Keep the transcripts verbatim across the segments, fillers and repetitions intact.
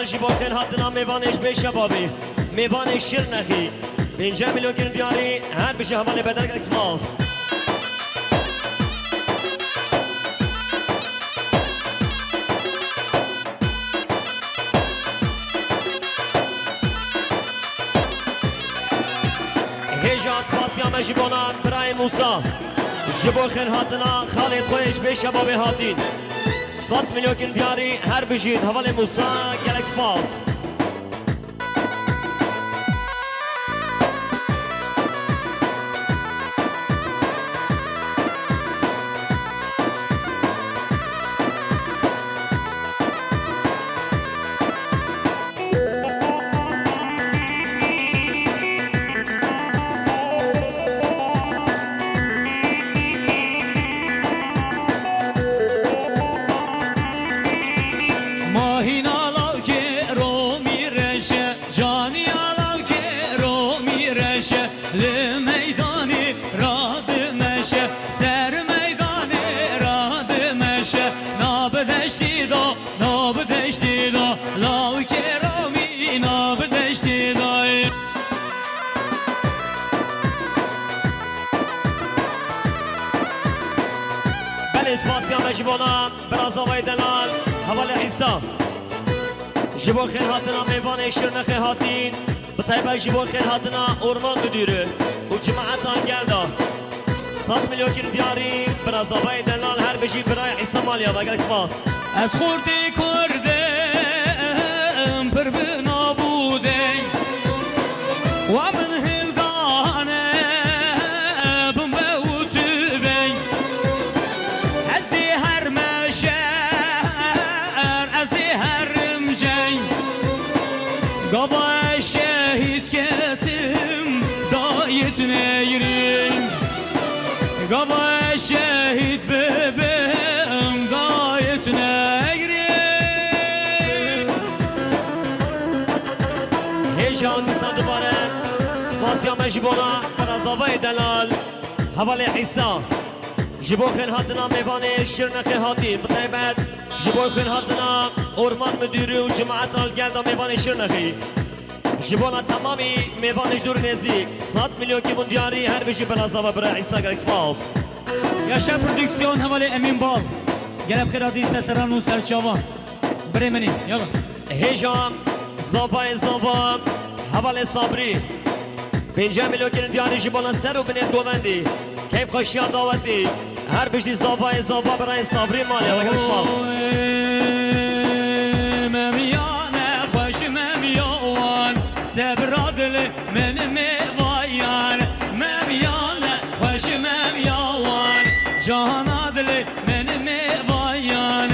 Ji bo xêr hatina mêvanê ji Bêşebabê, mêvanê Şirnexê, pêncî milyon kirin diyarî, her bijî hevalê bedel, gelek spas. Hêja spasiya me ji bona birayê Mûsa. Ji bo xêr hatina xalê xwe ji Bêşebabê hatîn. Sed milyon kirin diyarî, her bijît hevalê Mûsa, gelek spas. Mahîna lawkê romî reşe, canî ya lawkê romî reşe, li meydanê radimeşe, ser meydanê radimeşe, na bi deştî da, na bi deştî da, lawkê romî na bi deştî da. Belê, spasiya me ji bona bira Zavayê Delal, hevalê Îsa. Ji bo xêr hatina mêvanê Şirnexê hatîn, bi taybet ji bo xêr hatina Orman Müdürü û cemaeta gel de. Sed milyon kirin diyarî, bira Zavayê Delal, her bijî birayê Îsa maliya ve, gelek spas. Ez xortê Kurd im, pir bi nav û deng. Wa min hildane, bim be û tu veng. Ez dê her meşer, ez dê herim jeng. Gava ez şehîd kesim, dayê tu negrî. Gava ez şehîd bibim, dayê tu negrî. Hêja dîsa dubare spasiya me ji bona bira Zavayê Delal, hevalê Îsa. Ji bo xêr hatina mêvanê Şirnexê hatî, bi taybet ji bo xêr hatina Orman Müdürü û cemaeta gel de mêvanê Şirnexê. Ji bona temamî mêvanê ji dûr û nêzîk, sed milyon kirin diyarî, her bijî bira Zava, bira Îsa, gelek spas. Yaşar Prodüksiyon, hevalê Emîn Bal. Gelek xêr hatî ser seran û ser çavan. Birê min î, yala. Hêja, Zavayê Zava, hevalê Sabrî. Pêncî milyon kirin diyarî ji bona ser û binê govendî. Keyfxweşiya dawetî. Her bijî Zavayê Zava, birayê Sabrî maliya ve, gelek spas. Oy, memiyane xweş memiya wan, sebra dilê min mêvayan. Memiyane xweş memiya wan, cana dilê min mêvayan.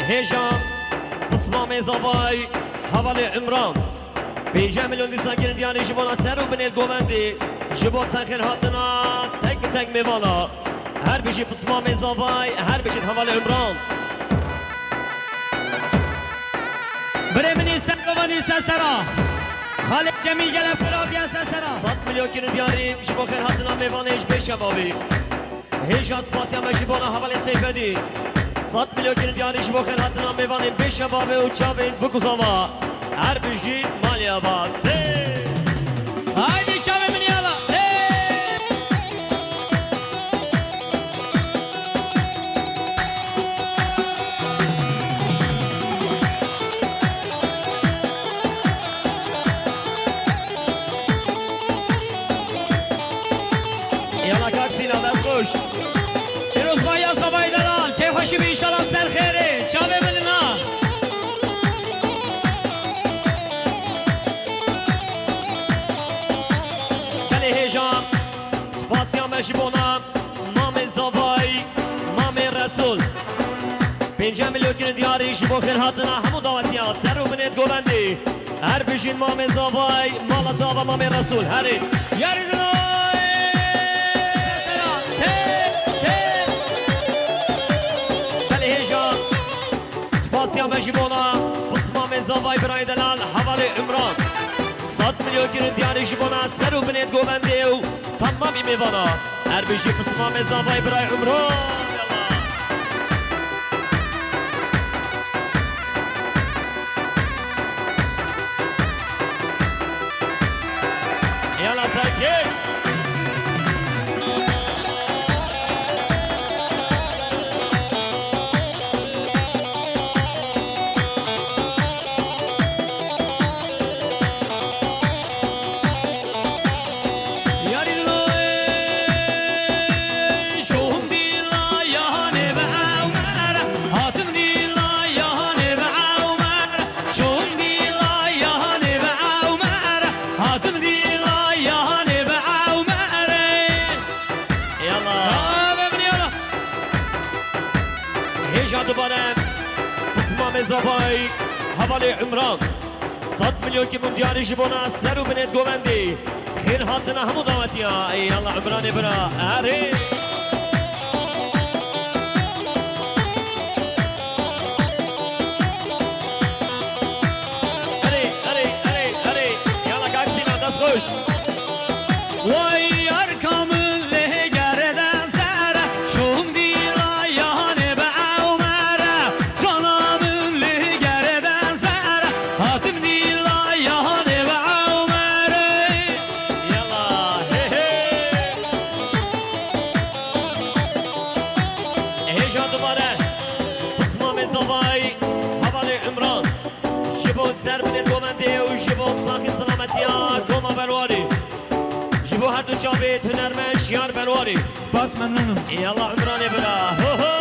Hêja, pismamê Zavay, hevalê Umran. Pêncî milyon dîsa kirin diyarî ji bona ser û binê govendî, ji bo texir hatina tek bi tek mêvana. Her bijî pismamê Zavay, her bijî hevalê Umran. Birê min î ser govendî ser sera. Xalê Cemîl gelek xêr hatiye ser sera. Sed milyon kirin diyarî ji bo xêr hatina mêvanê ji Bêşebabî. Hêja spasiya me ji bona hevalê Seyfedî. Sed milyon kirin diyarî ji bo xêr hatina mêvanên Bêşebabê û çavên Bikuzava. Her bijî maliya vat. Tê. Haydi çavê min yala. Tê. Yala kak Sîna, dest xweş. Pîrozbahiya Zavayê Delal, keyfxweşî be înşallah ser xêrê. Çavê min na. Belê hêja, spasiya me ji bona Mamê Zavay, Mamê Resul. Pêncî milyon kirin diyarî ji bo xêr hatina hemû dawetiya ser û binêt govendî. Her bijîn Mamê Zavay, mala dava Mamê Resul. Herê. Yarî dinay! Sesera! Tê! Tê! Belê hêja. Spasiya me ji bona pismamê Zavay birayê delal hevalê Umran. Sed milyon kirin diyarê ji bona ser û binêt govendê û tamamî mêvana. Her bijî pismamê zavayê birayê Umran. Yala serkeş. Yala. Hêja dubare pismamê zavayê hevalê Umran. Sed milyon kirin diyarê ji bona ser û binêt govendê. Xêr hatina hemû dawetiya. Ey Allah Umranê bira. Erê. Erê, erê, erê, erê. Yala kak Sînan, dest xweş. Way yar ka min lê gereden zere, şûm dîla yanê be ew mere. Cana min lê gereden zere, hatim dîla yanê be ew mere. Yala, he, he. Hêja dubare. Pismamê zavayê hevalê Umran. Ji bo ser binê govendê û ji bo saxî selametiya koma Berwarê. Ji bo her du çavê hunermend Şiyar Berwarê. Spas, memnûn im. Ê Allah Umranê bira. Ho ho!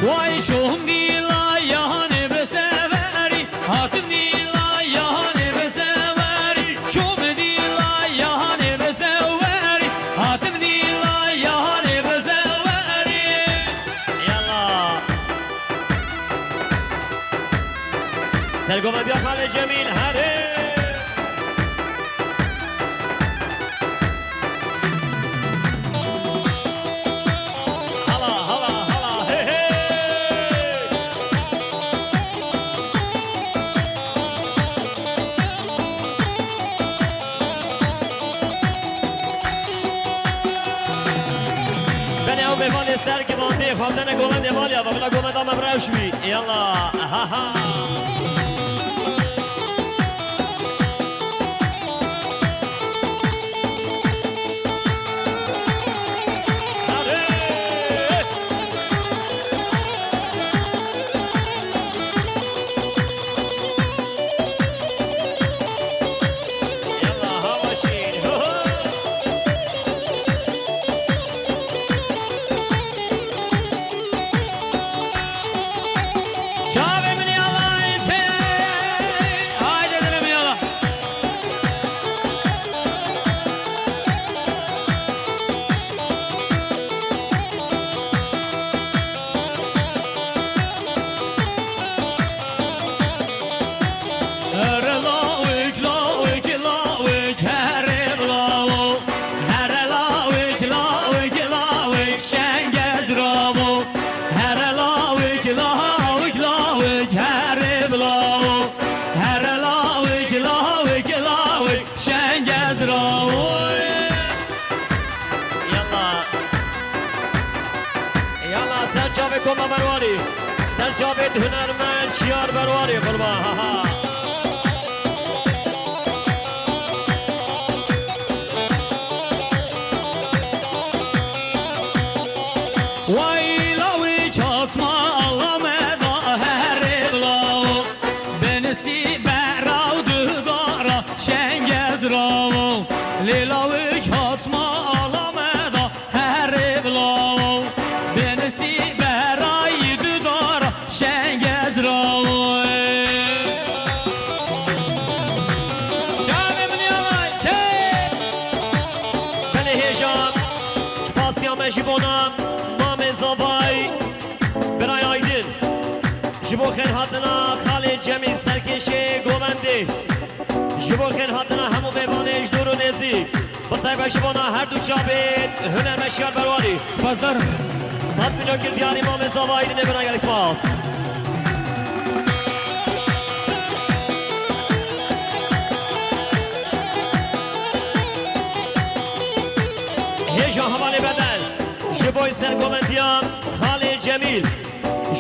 Way şûm dîla yanê bi severî, hatim dîla yanê bi severî, şûm dîla yanê bi severî, hatim dîla yanê bi severî. Yalla. Sergovendiya Xalê Cemîl, herê. Hala, hala, hala, hey, hey. Belê ew mêvanê ser givandê xwendene govendê maliya ve, bila govenda me bi reş bî. Yalla, ha, ha. Çavê min yala, ê sê. Haydi dilim yala. Here lawik, lawik, lawik, here lawo. Here lawik, lawik, lawik, şengez rawo. Here lawik, lawik, lawik, here bilawo. Here lawik, lawik, lawik, şengez rawo. Yalla. Yalla, ser çavê koma Berwarî. Ser çavê hunermend Şiyar Berwarî, qurban. Ha, ha. Way lawik, asma alame da here bilawo. Benisi bera û dudara şengez rawo. Lê lawik, asma alame da here bilawo. Benisi berayî dudara şengez rawo. Şanê min ya vay, tê. Belê hêja, spasiya me ji bona mamê zavay. Xêr hatina Xalê Cemîl, serkêşê Govendê. Ji bo xêr hatina hemû mêvanê ji dûr û nêzîk. Bi taybet ji bona her du çavên hunermend Şiyar Berwarî. Spasdar. Sed milyon kir diyarî Mamê Zavayî, dinê bira gelek spas. Hêja hevalê bedel. Ji bo sergovendiya Xalê Cemîl.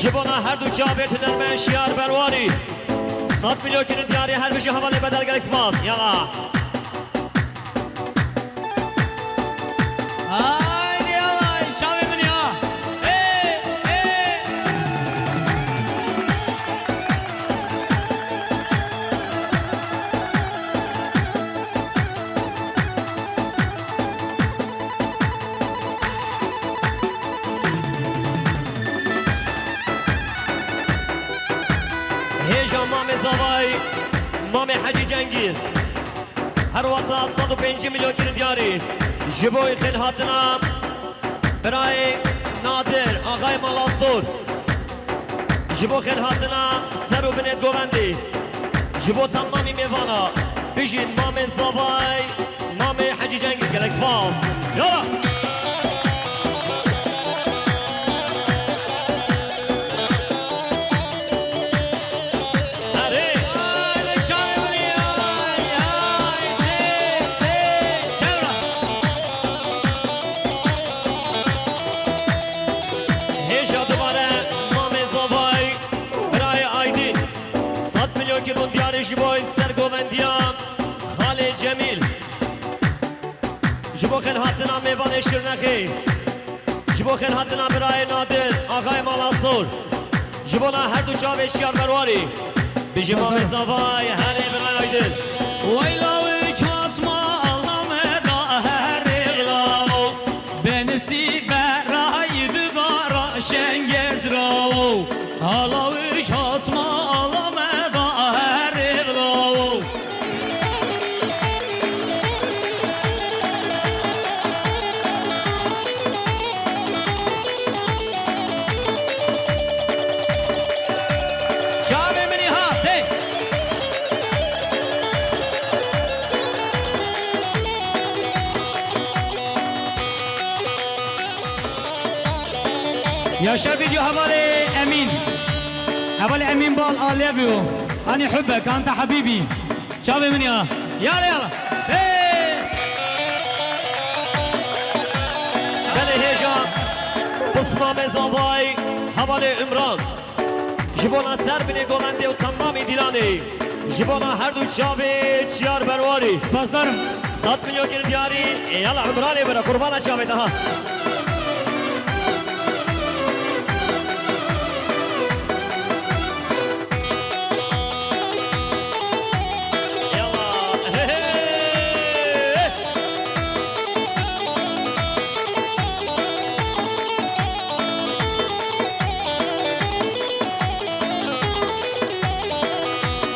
Ji bona her du çavên hunermend Şiyar Berwarî. Sed milyon kirin diyarî, her bijî hevalê bedel, gelek spas. Yala. Haydi yala, çavê min ya. Ê, ê. Hêja Mamê Zavay, Mamê Hecî Cengîz. Her wasa sed û pêncî milyon kirin diyarî. Ji bo xêr hatina birayê Nadir, axayê Malasor. Ji bo xêr hatina ser û binê govendê. Ji bo temamî mêvana. Bijîn Mamê Zavay, Mamê Hecî Cengîz, gelek spas. Yala. Erê. Ay, çavê min ê, ay, ay, tê, tê, çewra. Hêja dubare Mamê Zavay, birayê Aydin. Sed milyon kirin diyarî ji bo sergovendiya Xalê Cemîl. Ji bo xêr hatina mêvanê Şirnexê. Ji bo xêr hatina birayê Nadir, axayê Malasor. Ji bona her du çavê Şiyar Berwarî. Bijî Mamê Zavay, herê birayê Aydin. Wey lawik hatma alame da herê lawo. Benisi berayî bivara şengez rawo. Halawik hatma alame da herê lawo. Çavê min ê ha, tê. Yaşar video hevalê Emîn. Hevalê Emîn Bal, I love you. Hani hubbek, anta habibi. Çavê min ya. Yala, yala. Hey! Belê hêja. Pisma me zavay. Hevalê Ümran. Ji bona ser binê govendê û temamî dîlanê. Ji bona her du çavê Çiyar Berwarî. Spasdar im. Sed milyon kirin diyarî. Ê yala Ümranê bira, qurbana çavê daha. Yala. Hey, hey, hey.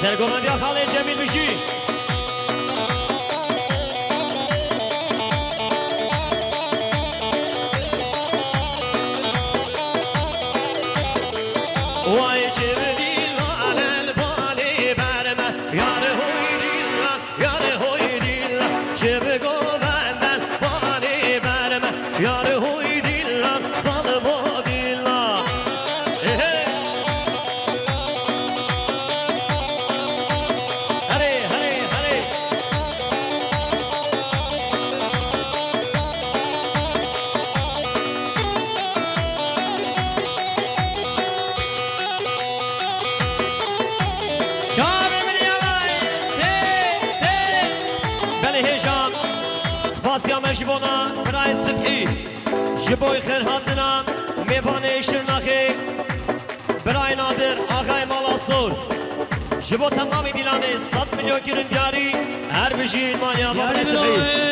Sergovendiya Xalê Cemîl bijî. Way çi bi dîla lel balê berme, yar hoy dîla. Yar hoy dîla, çi bi govenden balê berme. Yar hoy dîla, zalimo dîla. Hey, hey. Herê, herê, herê. Çavê min yala, tê, tê. Belê hêja, spasiya me ji bona birayê Sibhî, ji bo xêrhatina mêvanê Şirnaxê, birayê Nadir, axayê Mala Sor, ji bo temamî dîlanê sed milyon kirin diyarî, her bijîn, manya, birayê Sibhî.